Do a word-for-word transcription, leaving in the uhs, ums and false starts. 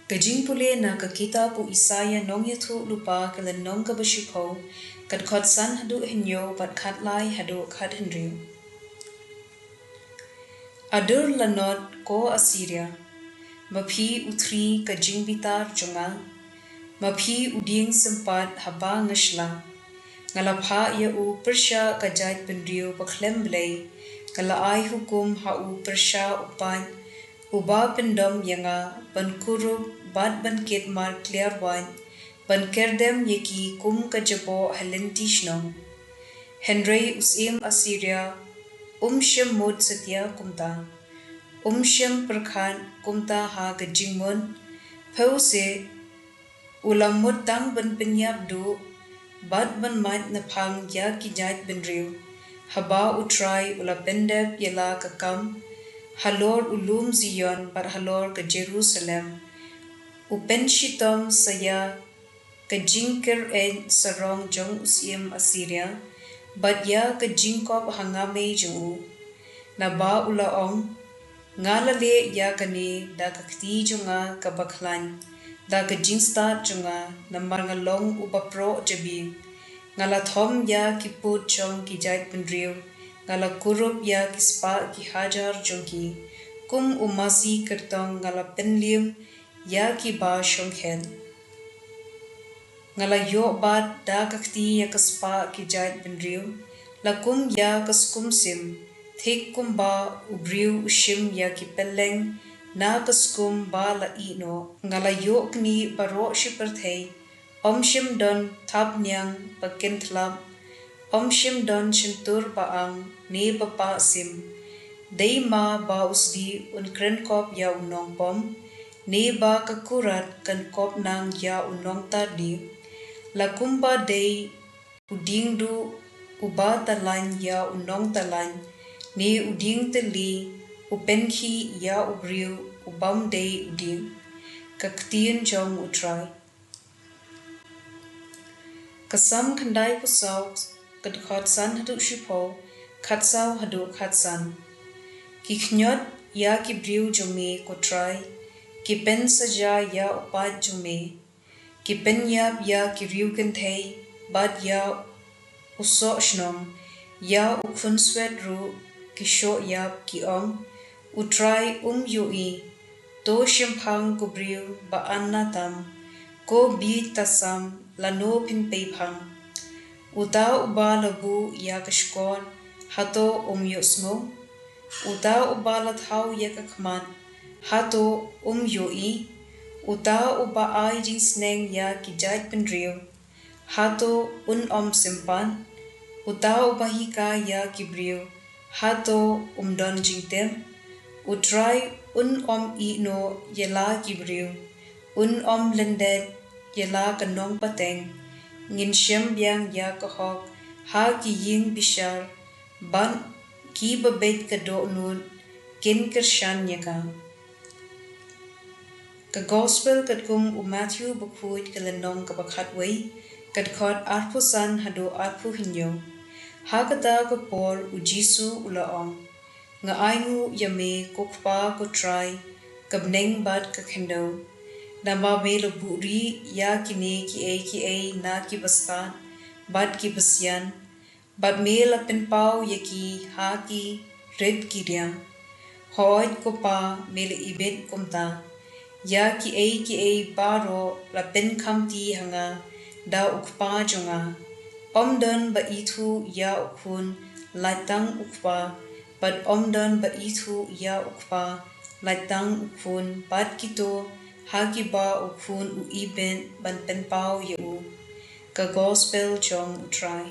Ka jingpule na ka kitab u Isaïah nongïathuhlypa ka lynnong kaba shiphew, ka dkhot san haduh hynñiew bad khatlai haduh khathynriew. Adur lanot ko Assyria, ma phi u thri ka jingbitar jong nga, ma phi u dieng sympat haba nga shla. Nga la phah ïa u pyrshah ka jaitbynriew bakhlem blei, nga la ai hukum ha u pyrshah u paid, uba pyndom ïa nga ban kurup bad ban kit markliar wait, ban kyrdem ïa ki kum ka jaboh ha lynti shnong. Hynrei u syiem Assyria um shym mut satia kumta, um shym pyrkhat kumta ha ka jingmut, phew se u la mut tang ban pynïap duh bad ban mait naphang ïa ki jaitbynriew. Haba U Trai u la pyndep ïa la ka kam halor u lum Zion bad halor ka Jerusalem, u pynshitom sa ïa ka jingkyreit sarong jong u syiem Assyria bad ïa ka jingkop hangamei jong u. Naba u la ong, nga la leh ïa kane da ka kti jong nga kaba khlaiñ, da ka jingstad jong nga, namar nga long uba proh jabieng. Nga la thom ïa ki pud jong ki jaitbynriew, nga la kurup ïa ki spah ki hajar jong ki. Kum u masi kyrtong nga la pynliem ïa kiba shongkhet. Nga la ïoh bat da ka kti ïa ka spah ki jaitbynriew, la kum ïa ka skum sim, thik kumba u briew u shim ïa ki pylleng na ka skum ba la ih noh. Nga la ïoh knieh baroh shi pyrthei, ym shym don thapniang ba kynthlap, ym shym don shyntur ba ang ne ba pah sim. Dei ma ba u sdieh un kren kop ïa u nongpom, ne ba ka kurat kan kop nang ïa u nongtardieh. La kumba dei u dieng duh uba talain ïa u nongtalain, ne u dieng tylli u pynkhih ïa u briew u bym dei u dieng. Ka ktien jong U Trai. Ka Salm khyndaiphew saw, ka dkhot san haduh shiphew, khatsaw haduh khatsan. Ki khñiot ïa ki briew jong me, ko Trai, ki pynsaja ïa u paid jong me. Ki pynïap ïa ki riew kynthei bad ïa u soh shnong, ïa u khunswet ruh ki shoh ïap, ki ong, U Trai um ïohi. To shemphang, ko briew ba anna tam, ko bieit ta sam, lano phin pei phang. Uta uba la buh ïa ka shkor, hato um ïohsngew? Uta uba la thaw ïa ka khmat, hato um ïohi? Uta uba ai jingsneng ïa ki jaitbynriew, hato un ym sympat? Uta uba hikai ïa ki briew, hato um don jingtip? U Trai un ym ïeh noh ïa la ki briew, un ym lyndet ïa la ka nongpateng. Ngin shem biang ïa ka hok ha ki ïing bishar, bad kiba beit ka dohnud kin kyrshan ïa ka. Ka Gospel katkum u Matthew bakhuid, ka lynnong kaba khatwei, ka dkhot arphew san haduh arphew hynñiew. Ha kata ka por u Jisu u la ong, Nga ainguh ïa me, ko Kpa, ko Trai ka bneng bad ka khyndew, namar me la buhrieh ïa kine kiei kiei na kiba stad bad kiba sian, bad me la pynpaw ïa ki ha ki rit ki riang. Hooid ko Pa, me la ibit kumta. Ïa kiei kiei baroh la pynkhamti ha nga da u Kpa jong nga. Ym don ba ithuh ïa u Khun, lait tang u Kpa, bad ym don ba ithuh ïa u Kpa, lait tang u Khun, bad kito ha kiba u Khun u ibit ban pynpaw ïa u. Ka Gospel jong U Trai.